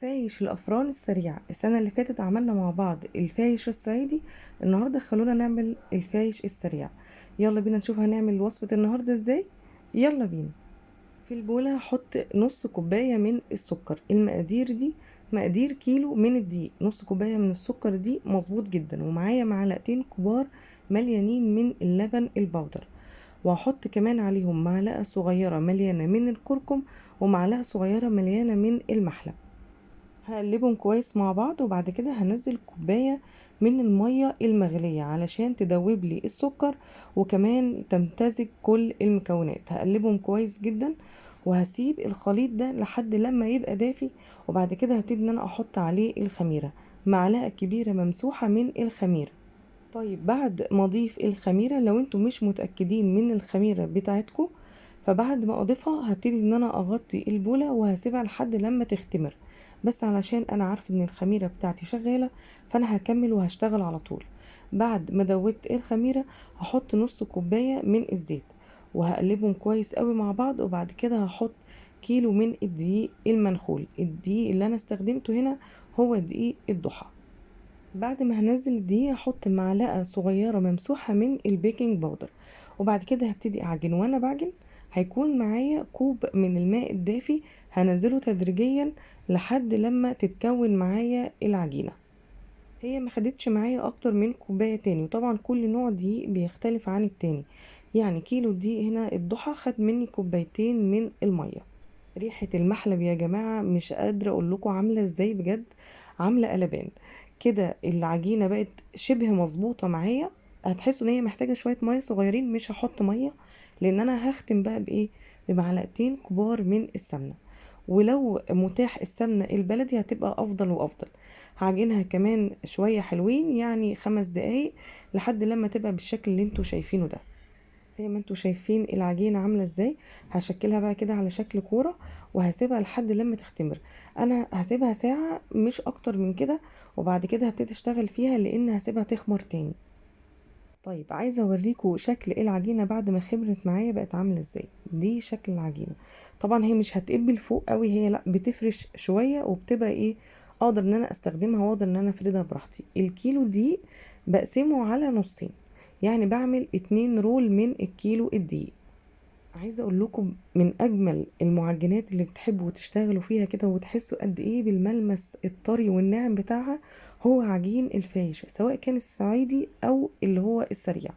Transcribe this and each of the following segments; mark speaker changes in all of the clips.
Speaker 1: فايش الأفران السريعة. السنة اللي فاتت عملنا مع بعض الفايش الصعيدي، النهاردة خلونا نعمل الفايش السريع. يلا بينا نشوف هنعمل وصفة النهاردة ازاي. يلا بينا. في البولة هحط نص كوباية من السكر. المقادير دي مقادير كيلو من الدقيق، نص كوباية من السكر دي مظبوط جدا، ومعايا معلقتين كبار مليانين من اللبن البودر، وهحط كمان عليهم معلقة صغيرة مليانة من الكركم ومعلقة صغيرة مليانة من المحلب. هقلبهم كويس مع بعض، وبعد كده هنزل كوباية من المية المغلية علشان تدوب لي السكر وكمان تمتزج كل المكونات. هقلبهم كويس جدا وهسيب الخليط ده لحد لما يبقى دافي، وبعد كده هبتدي ان انا احط عليه الخميرة، معلقة كبيرة ممسوحة من الخميرة. طيب بعد ما اضيف الخميرة، لو انتوا مش متأكدين من الخميرة بتاعتكم فبعد ما اضيفها هبتدي ان انا اغطي البولة وهسيبها لحد لما تختمر، بس علشان انا عارفة ان الخميرة بتاعتي شغالة فانا هكمل وهشتغل على طول. بعد ما دوبت الخميرة هحط نص كوباية من الزيت وهقلبهم كويس قوي مع بعض، وبعد كده هحط كيلو من الدقيق المنخول. الدقيق اللي انا استخدمته هنا هو دقيق الضحى. بعد ما هنزل الدقيق هحط معلقة صغيرة ممسوحة من البيكنج باودر، وبعد كده هبتدي اعجن. وانا بعجن هيكون معايا كوب من الماء الدافي هنزله تدريجيا لحد لما تتكون معايا العجينة. هي ما خدتش معايا اكتر من كوباية تاني، وطبعا كل نوع دقيق بيختلف عن التاني، يعني كيلو دقيق هنا الضحى خد مني كوبايتين من المية. ريحة المحلب يا جماعة مش قادرة اقول لكم عاملة ازاي، بجد عاملة قلبان كده. العجينة بقت شبه مظبوطة معايا، هتحسوا ان هي محتاجة شوية مية صغيرين، مش هحط مية لان انا هختم بقى بايه، بمعلقتين كبار من السمنة، ولو متاح السمنة البلدي هتبقى افضل وافضل. هعجنها كمان شوية حلوين، يعني 5 دقايق لحد لما تبقى بالشكل اللي انتوا شايفينه ده. زي ما انتوا شايفين العجينة عاملة ازاي، هشكلها بقى كده على شكل كورة وهسيبها لحد لما تختمر. انا هسيبها ساعة مش اكتر من كده، وبعد كده هبتدي اشتغل فيها لان هسيبها تخمر تاني. طيب عايزة اوريكم شكل العجينة بعد ما خمرت معايا بقت عاملة ازاي. دي شكل العجينة، طبعا هي مش هتقب لفوق قوي، هي لا بتفرش شوية وبتبقى ايه، اقدر ان انا استخدمها واقدر ان انا افردها براحتي. الكيلو دي بقسمه على نصين، يعني بعمل 2 رول من الكيلو الدقيق. عايزة اقول لكم من اجمل المعجنات اللي بتحبوا تشتغلوا فيها كده وتحسوا قد ايه بالملمس الطري والناعم بتاعها هو عجين الفايش، سواء كان الصعيدي او اللي هو السريع.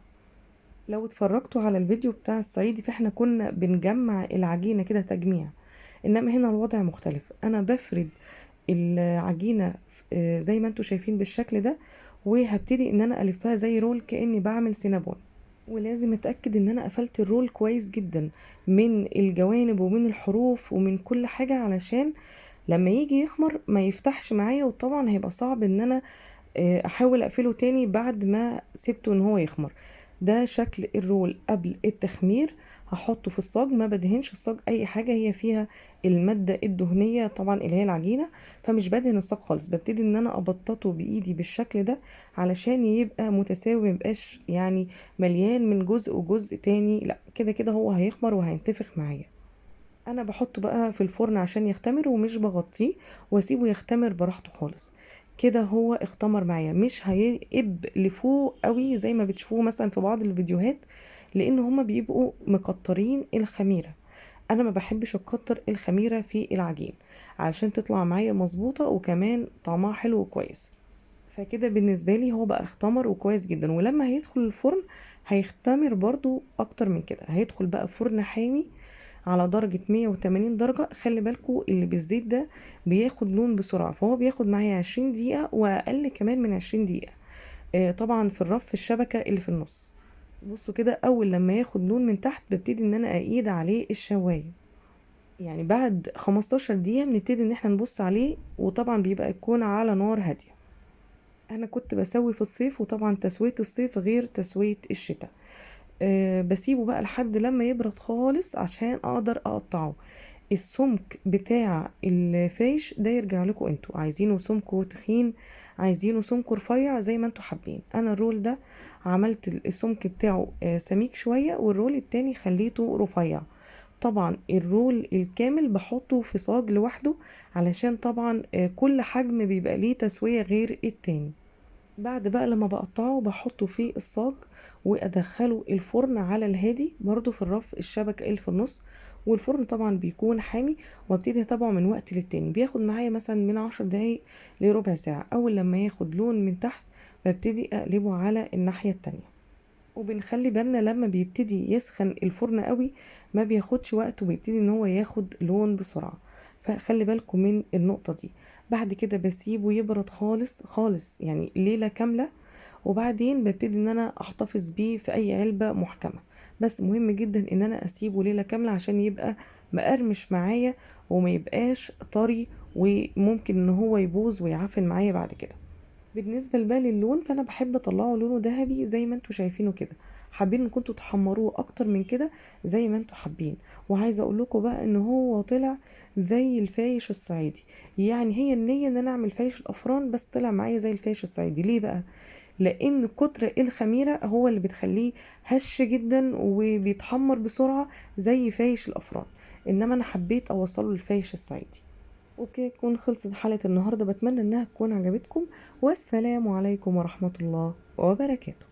Speaker 1: لو اتفرجتوا على الفيديو بتاع الصعيدي فاحنا كنا بنجمع العجينة كده تجميع، انما هنا الوضع مختلف. انا بفرد العجينة زي ما انتوا شايفين بالشكل ده، وهبتدي ان انا الفها زي رول كأني بعمل سينابون. ولازم اتاكد ان انا قفلت الرول كويس جدا من الجوانب ومن الحروف ومن كل حاجه، علشان لما يجي يخمر ما يفتحش معايا، وطبعا هيبقى صعب ان انا احاول اقفله تاني بعد ما سبته ان هو يخمر. ده شكل الرول قبل التخمير. هحطه في الصاج، ما بدهنش الصاج اي حاجه، هي فيها الماده الدهنيه طبعا اللي هي العجينه، فمش بدهن الصاج خالص. ببتدي ان انا ابططه بايدي بالشكل ده علشان يبقى متساوي، ما يبقاش مليان من جزء وجزء تاني، لا كده كده هو هيخمر وهينتفخ معايا. انا بحطه بقى في الفرن عشان يختمر ومش بغطيه، واسيبه يختمر براحته خالص. كده هو اختمر معايا، مش هيقب لفوق قوي زي ما بتشوفوه مثلا في بعض الفيديوهات، لان هما بيبقوا مكترين الخميرة. انا ما بحبش اكتر الخميرة في العجين علشان تطلع معايا مظبوطة وكمان طعمها حلو وكويس. فكده بالنسبة لي هو بقى اختمر وكويس جدا، ولما هيدخل الفرن هيختمر برضو اكتر من كده. هيدخل بقى فرن حامي على درجة 180 درجة. خلي بالكو اللي بالزيت ده بياخد لون بسرعة، فهو بياخد معايا 20 دقيقة وأقل كمان من 20 دقيقة. طبعا في الرف الشبكة اللي في النص. بصوا كده أول لما ياخد لون من تحت ببتدي إن أنا أقيد عليه الشواية، يعني بعد 15 دقيقة بنبتدي إن احنا نبص عليه، وطبعا بيبقى يكون على نار هادية. أنا كنت بسوي في الصيف، وطبعا تسوية الصيف غير تسوية الشتاء. بسيبه بقى لحد لما يبرد خالص عشان اقدر اقطعه. السمك بتاع الفايش ده يرجع لكم انتوا، عايزينه سمكه تخين عايزينه سمكه رفيع زي ما انتوا حابين. انا الرول ده عملت السمك بتاعه سميك شوية، والرول التاني خليته رفيع. طبعا ال roll الكامل بحطه في صاج لوحده، علشان طبعا كل حجم بيبقى ليه تسوية غير التاني. بعد بقى لما بقطعه بحطه في الصاج وادخله الفرن على الهادي، برضو في الرف الشبكة اللي في النص، والفرن طبعا بيكون حامي، وابتدي اتابعه من وقت للتاني. بياخد معايا مثلا من 10 دقايق لربع ساعة. اول لما ياخد لون من تحت ببتدي اقلبه على الناحية التانية. وبنخلي بالنا لما بيبتدي يسخن الفرن قوي ما بياخدش وقت وبيبتدي ان هو ياخد لون بسرعة، فخلي بالكم من النقطة دي. بعد كده بسيبه يبرد خالص خالص، يعني ليلة كاملة، وبعدين ببتدي ان انا احتفظ بيه في اي علبة محكمة. بس مهم جدا ان انا اسيبه ليلة كاملة عشان يبقى مقرمش معايا وما يبقاش طري وممكن ان هو يبوظ ويعفن معايا بعد كده. بالنسبة بقى للون، فانا بحب اطلعه لونه ذهبي زي ما انتوا شايفينه كده. حابين ان كنتوا تحمروه اكتر من كده زي ما انتوا حابين. وعايزه اقول لكم بقى ان هو طلع زي الفايش الصعيدي، يعني هي النية ان انا اعمل فايش الافران، بس طلع معايا زي الفايش الصعيدي. ليه بقى؟ لان كتر الخميره هو اللي بتخليه هش جدا وبيتحمر بسرعة زي فايش الافران، انما انا حبيت اوصله للفايش الصعيدي. وبكده تكون خلصت حلقة النهارده، بتمنى انها تكون عجبتكم، والسلام عليكم ورحمة الله وبركاته.